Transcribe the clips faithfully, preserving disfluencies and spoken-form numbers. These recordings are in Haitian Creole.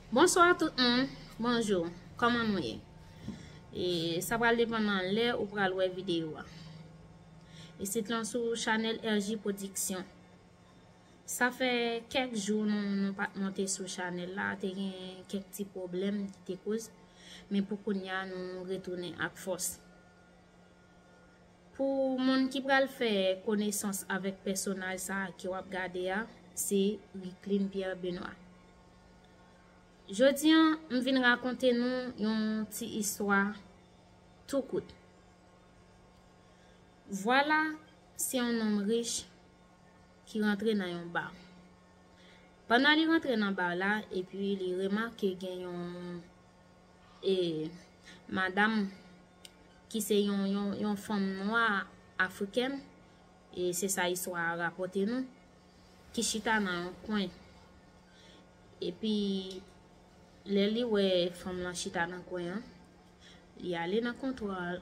Bonswa tout moun, bonjou, kòman nou ye? E sa pral depann nan lè ou pral wè videyo a. Isit lan sou chanèl R J Production. Sa fè kèk jou nou, nou pa t monte sou chanèl la, te gen kèk ti pwoblèm ki te koz, men pou kounye a nou retounen ak fòs. Pou moun ki pral fè konesans avèk pèsonaj sa a ke w ap gade a, se Ricklin Pierre Benoît. Jodi a, m vin rakonte nou yon ti istwa tou kout. Vwala, se yon nonm rich ki rantre nan yon ba. Pandan li rantre nan ba la, epi li remake gen yon e, madanm ki se yon, yon, yon fanm nwa afrikèn, e se sa istwa a rapòte nou, ki chita nan yon kwen. Epi, lè li wè fanm lan chita nan kwen an, li ale nan kontwa,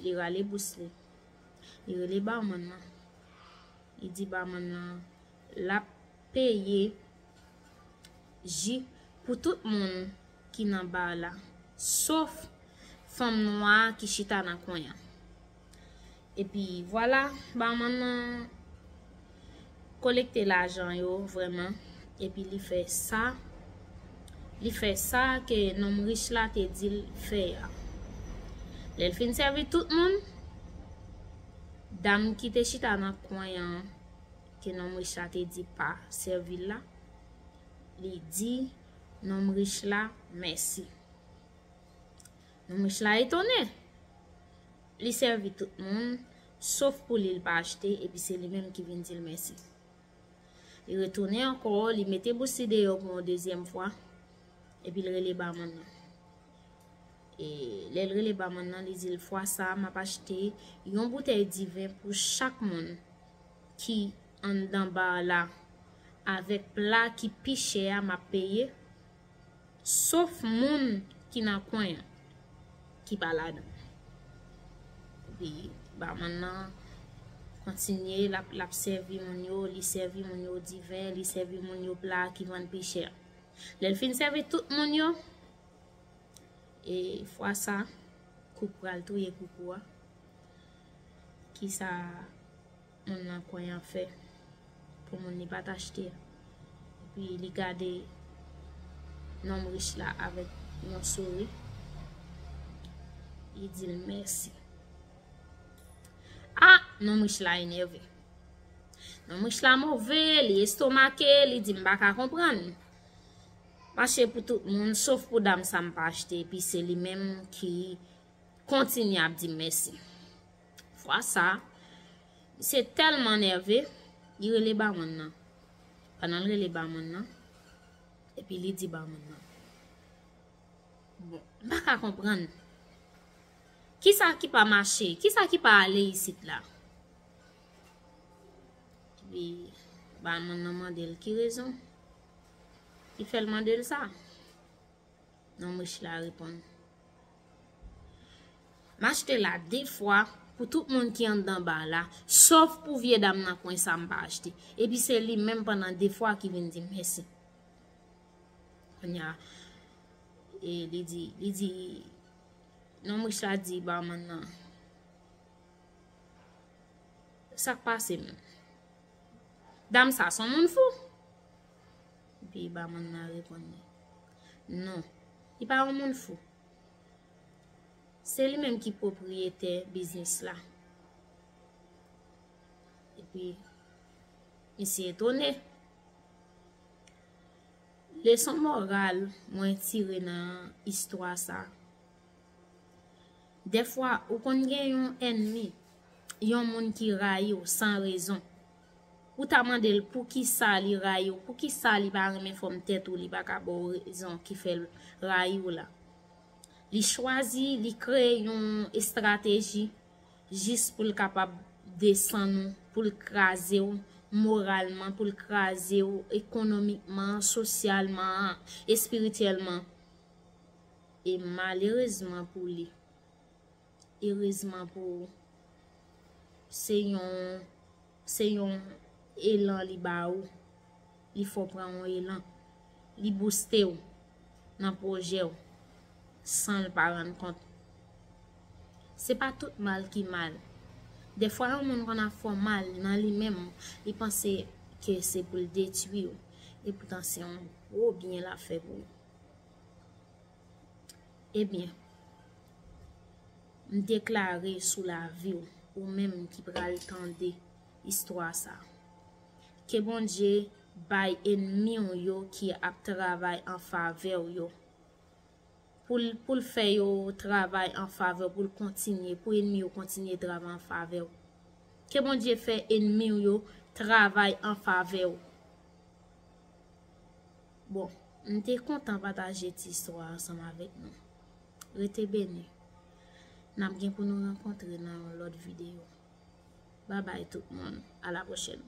li rale bous li, li rele bawmann nan. Li di bawmann nan l ap peye ji pou tout moun ki nan ba la, sof fanm nwa a ki chita nan kwen an. Epi vwala, bawmann nan kolekte lajan yo vrèman, epi li fè sa, li fè sa ke nonm rich la te di l fè a. Lè l fin sèvi tout moun, dam ki te chita nan kwen an, ke nonm rich la te di pa sèvi l la, li di nonm rich la mèsi. Nonm rich la etone. Li sèvi tout moun, sof pou li, li pa achte, epi se li menm ki vin di l mèsi. Li retounen ankò, li mete bous li deyò pou yon dezyèm fwa, epi l rele bawmann nan. E lè l rele bawmann nan, li di l, fwa sa a, m ap achte yon boutèy diven pou chak moun ki anndan ba la, avèk pla ki pi chè a, m ap peye, sof moun ki nan kwen an, ki pa ladan. Epi, bawmann nan kontinye, l ap, l ap sèvi moun yo, li sèvi moun yo diven, li sèvi moun yo pla ki vann pi chè. Lè l fin sèvi tout moun yo, e fwa sa, kouk pral touye koukou a. Kisa moun nan kwen an fè pou moun li pa t achte a? Epi li gade nonm rich la avèk yon souri. Li di l mèsi. A, nonm rich la enève. Nonm rich la move, li estomake, li di, m pa ka konprann. M achte pou tout moun, sof pou dam sa m pa achte, epi se li menm ki kontinye ap di m mèsi. Fwa sa, misye tèlman nève, li rele bawmann nan. Pandan l rele bawmann nan, epi li di bawmann nan, bon, m pa ka konprann. Kisa ki pa mache? Kisa ki pa ale isit la? Epi, bawmann nan mande l ki rezon ki fè l mande l sa. Nonm rich la reponn, m achte la de fwa pou tout moun ki anndan ba la, sof pou vye dam nan kwen sa m pa achte. Epi se li menm pandan de fwa ki vin di m mèsi. Kounye a, e li di, li di, nonm rich la di bawmann nan, sa k pase menm? Dam sa se yon moun fou? Epi bawmann nan reponn li, non, li pa yon moun fou. Se li menm ki pwopriyetè biznis la. Epi, misye etone. Leson moral mwen tire nan istwa sa. Dèfwa, ou konn gen yon ènmi, yon moun ki rayi w san rezon. Ou ta mande l poukisa li rayi w, poukisa li pa renmen fòm tèt ou, li pa ka ba w rezon ki fè l rayi w la. Li chwazi, li kreye yon estrateji jis pou l kapab desann ou, pou l kraze w moralman, pou l kraze w ekonomikman, sosyalman, espirityèlman. E malerezman pou li, erezman pou ou, se yon, se yon elan li ba ou. Li fè w pran yon elan. li bouste w nan pwojè w san l pa rann kont. Se pa tout mal ki mal. Dèfwa yon moun konn ap fè w mal nan li menm, li panse ke se pou l detwi w, epoutan se yon gwo byen l ap fè pou ou. Ebyen, m deklare sou lavi w, ou menm ki pral tande istwa sa, ke Bondye bay ènmi w yo ki ap travay an favè w yo, pou l pou l fè yo travay an favè w, pou l kontinye, pou ènmi yo kontinye travay an favè w. Ke Bondye fè ènmi w yo travay an favè w. Bon, m te kontan pataje ti istwa ansanm avèk nou. Rete beni. N ap gen pou nou rankontre nan yon lòt videyo. Babay tout moun. A la pwochèn.